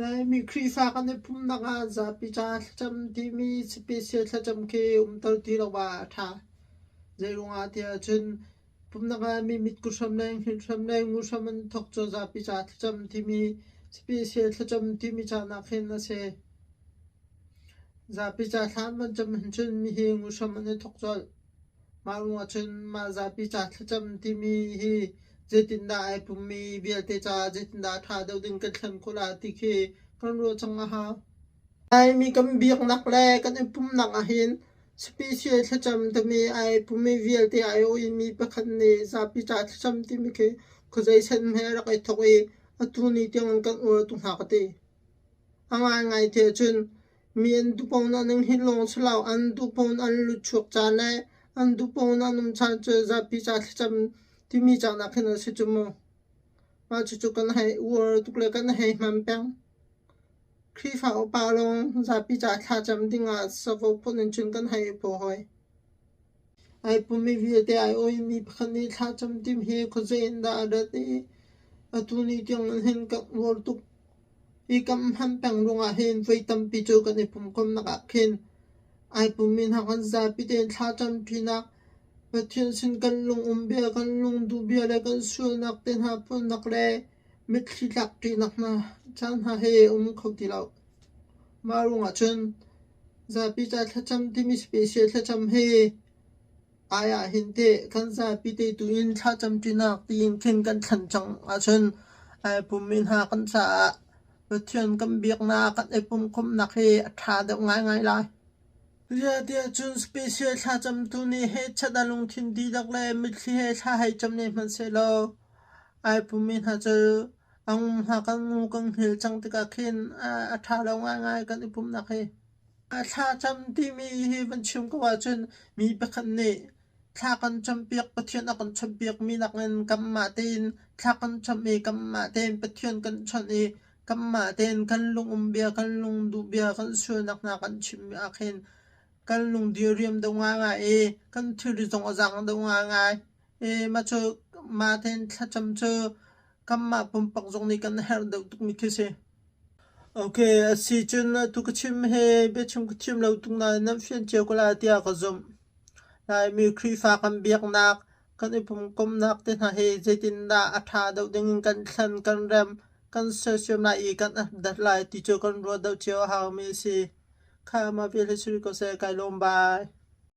Laimi Khrihfa kan i pumhnak ah zapi ca thlacam timi special thlacam khi umter ti lo ah a ṭha. Zeiruangah tiah cun pumhnak ah mi mitku hram le hngilh hram le ngu hram an thawk cu zapi ca thlacam timi special thlacam timi ca nak hin a si. Zapi ca thla an van cam hin cun mihi ngu hram an i thawk colh. Mah ruangah cun mah zapi ca thlacam timi hi zeitindah ai pummi vialte caah zeitindah a ṭha deuh ding kan thlen khawh lai ti khi kan ruah cang a hau. Laimi kan biaknak le kan i pumhnak ahhin special thlacam timi ai pummi vialte aiawh i mi pakhat nih zapi ca thlacam timi khi khuazei san hme a rak i thawk i atu ni tiangin kan uar tuk hna ka ti. A ngaingai ti ahcun Mi an duhpoh an in hngilh lawng si lo, an duhpoh an lutchuak caan le an duhpoh an um caan cu zapi ca thlacam timi caan ah khin a si cu mu. Mah cucu kan hei uar tuk le kan hei hman peng. Khrihfa upa lawng zapi ca thlacam dingah savo phun in cun kan hei i phaw hoi. Ai pummi vialte ai awimi pakhat nih thlacam tim hi khuazei in dah a rat i atu ni tiang hin kan uar tuk. Hi kam hman peng ruangah hin voi tampi cu kan i pumkomnak ah khin ai pummi hna kan zapi tein thlacam ṭinak, Pathian sin kan lung-um bia, kan lungduh bia le kan sualnak te hna phuannak le mitthli tlak ṭinak hna caan hna hi a um kho ti lo. Mah ruangah cun zapi ca thlacam timi special thlacam hi Ai ahhin teh kan zapi te tuin thlacam ṭinak tiin khin kan thlen cang ahcun ai pummi hna kan caah Pathian kan biaknak kan i pumkhawmnak hi a ṭha deuh ngaingai lai. Ziahtiah cun special thlacamtu nih hehchat a lungthin dihlak le mitthli he thla hei cam ne hmanhsehlaw ai pummi hna cu a ngum hna kan ngu kan hngilh cang tikah khin a ṭha lo ngaingai kan i pumhnak hi. Thlacam timi hi van chim ko ahcun mi pakhat nih thla kan campiak, Pathian a kan chawnhpiakmi nakin kanmah tein thla kan cam i kanmah tein Pathian kan chawnh i kanmah tein kan lungum bia, kan lungduh bia, kan sualnak hna kan chimmi ah khin kan lungdi a riam deuh ngaingai i kan thilri zong a zaang deuh ngaingai. I mah cu mah tein thlacam cu kanmah pumpak zong nih kan herh deuh tukmi khi si. Ok, a si cun atu ka chim hi biachim ka thiam lo tung nain nan fian cio ko lai tiah ka zumh. Laimi Khrihfa kan biaknak, kan i pumkomnak te hna hi zeitindah a ṭha deuh ding in kan thlen, kan rem, kan sersiam lai i kan dat lai ti cu kan ruah deuh cio a haumi a si. Kha mah vial hi si rih ko seh, kai lawm, bye.